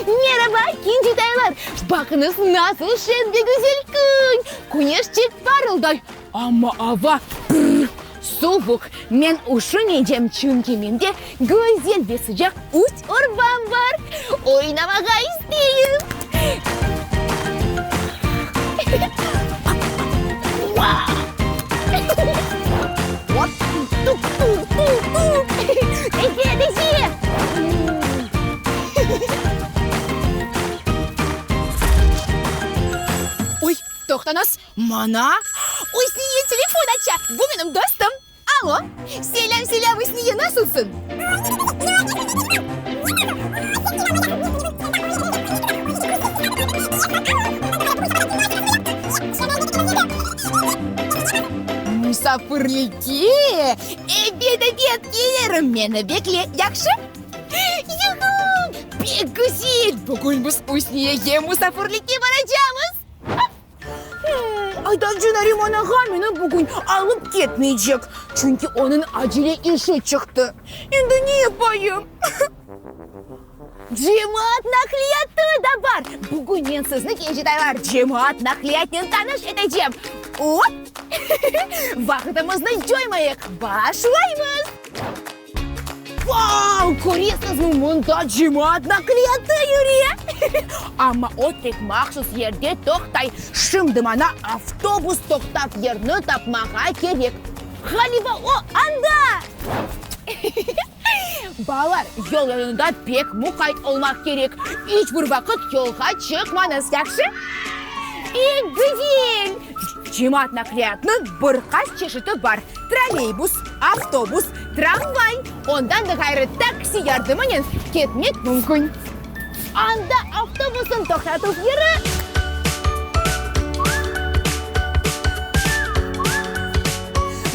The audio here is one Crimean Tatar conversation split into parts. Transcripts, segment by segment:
Meraba, kincitaylar! Baqıñız, nasıl şeñ ve güzel kün! Küneşçik parılday, amma ava brrr, suvuq. Men üşümeycem, çünki mende güzel ve sıcaq üst urbam bar. Oynamağa isteyim! Oy, toqtañız, mana Üsniye telefon aça, bu menim dostum. Alo, selâm, selâm, Üsniye, nasılsıñ? Musafirlikke? Ebet, ebet, kelirim, meni bekle, yahşı? Yuhu! Pek güzel! Bugün biz Üsniyege musafirlikke baracamız! Aydavcı Nariman ağa meni bugün alıp ketmeycek, çünki onıñ acele işi çıqtı. Endi ne yapayım? Cemaat naqliyatı da bar! Bugün men sizni, kencetaylar, cemaat naqliyatınen tanış etecem. Op! Vaqıtımıznı coymayıq, başlaymız! Vau! Köresiñizmi, mında cemaat naqliyatı yüre! Amma o tek mahsus yerde toqtay. Şimdi maña avtobus toqtav yerini tapmağa kerek. Ğaliba, o anda! Balalar, yol yanında pek muqayt olmaq kerek. İç bir vaqıt yolğa çıqmañız, yahşı? Pek güzel! Cemaat naqliyatınıñ bir qaç çeşiti bar, trolleybus, avtobus, tramvay, ondan da ğayrı taksi yardımınen ketmek mümkün. Anda avtobusnıñ toqtatuv yeri.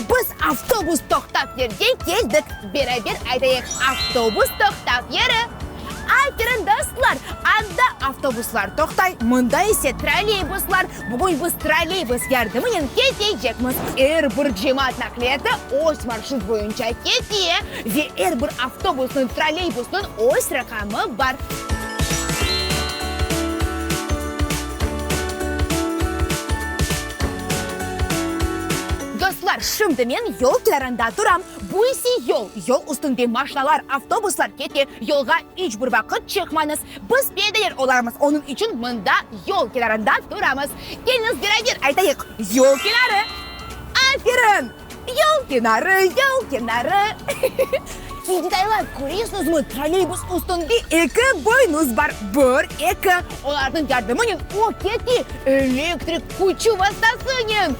Biz avtobus toqtav yerge keldik. Beraber aytayıq, avtobus toqtav yeri. Aferin, dostlar! Anda avtobuslar toqtay, mında ise trolleybuslar. Bugün biz trolleybus yardımınen ketecekmiz. Er bir cemaat naqliyatı öz marşrut boyunca kete ve er bir avtobusnıñ, trolleybusnıñ öz raqamı bar. Dostlar, şimdi men yol kenarında turam. Bu ise yol. Yol üstünde maşnalar, avtobuslar kete. Yolğa iç bir vaqıt çıqmañız. Biz piyadeler olarmız, onıñ içün mında yol kenarında turamız. Keliñiz beraber aytayıq, yol kenarı! Aferin! Yol kenarı, yol kenarı! Yigitaylar, köresiñizmi, trolleybus üstünde eki boynuz bar, bir, eki. Olarnıñ yardımınen o kete, elektrik küçü vastasınen.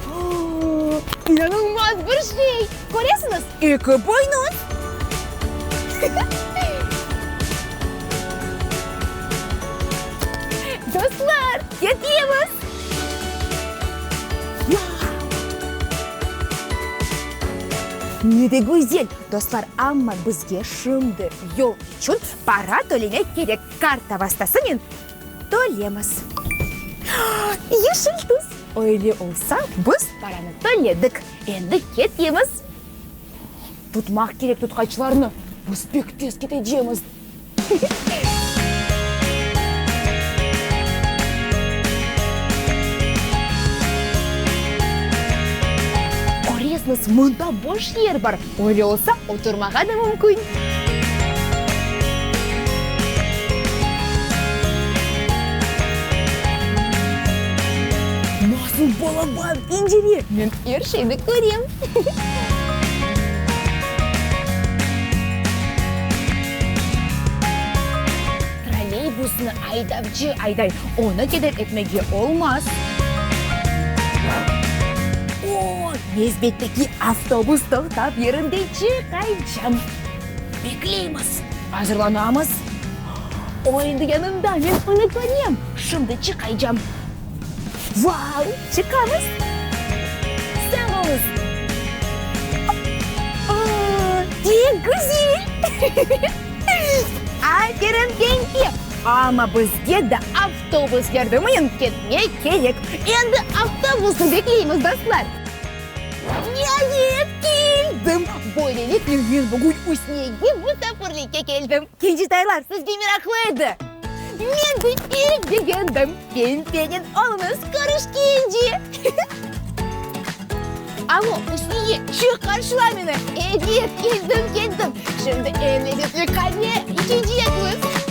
İnanılmaz bir şey! Köresiñiz, eki boynuz. Dostlar, ketemiz! Ne de güzel, dostlar, amma bizge şimdi yol içün para tölemek kerek, karta vastasınen tölemiz. Yeşil tüs, öyle olsa, biz paranı töledik, endi ketemiz. Tutmaq kerek tutqaçlarnı, biz pek tez ketecemiz. Köresiñiz, mında boş yer bar, öyle olsa, oturmağa da mümkün. Nasıl balaban pencere, men er şeyni körem. Trolleybusnı aydavcı ayday, onı keder etmege olmaz. O, nevbetteki avtobus toqtav yerinde çıqaycam. Bekleymiz, azırlanamız. O endi yanımda, men onı körem. Şimdi çıqaycam. Vau, çıqamız! Sağ oluñız! Aa, pek güzel! Aferin, Penki! Amma bizge de avtobus yardımınen ketmek kerek. Endi avtobusnı bekleymiz, dostlar. Niayet, keldim! Böylelikle, men bugün Üsniyege musafirlikke keldim. Kencitaylar, sizge meraqlı edi. Men de pek begendim. Pempenen oluñız, körüşkence! Alo, Üsniye, çıq qarşıla meni! Evet, keldim, keldim. Şimdi eñ lezetli qave içecekmiz.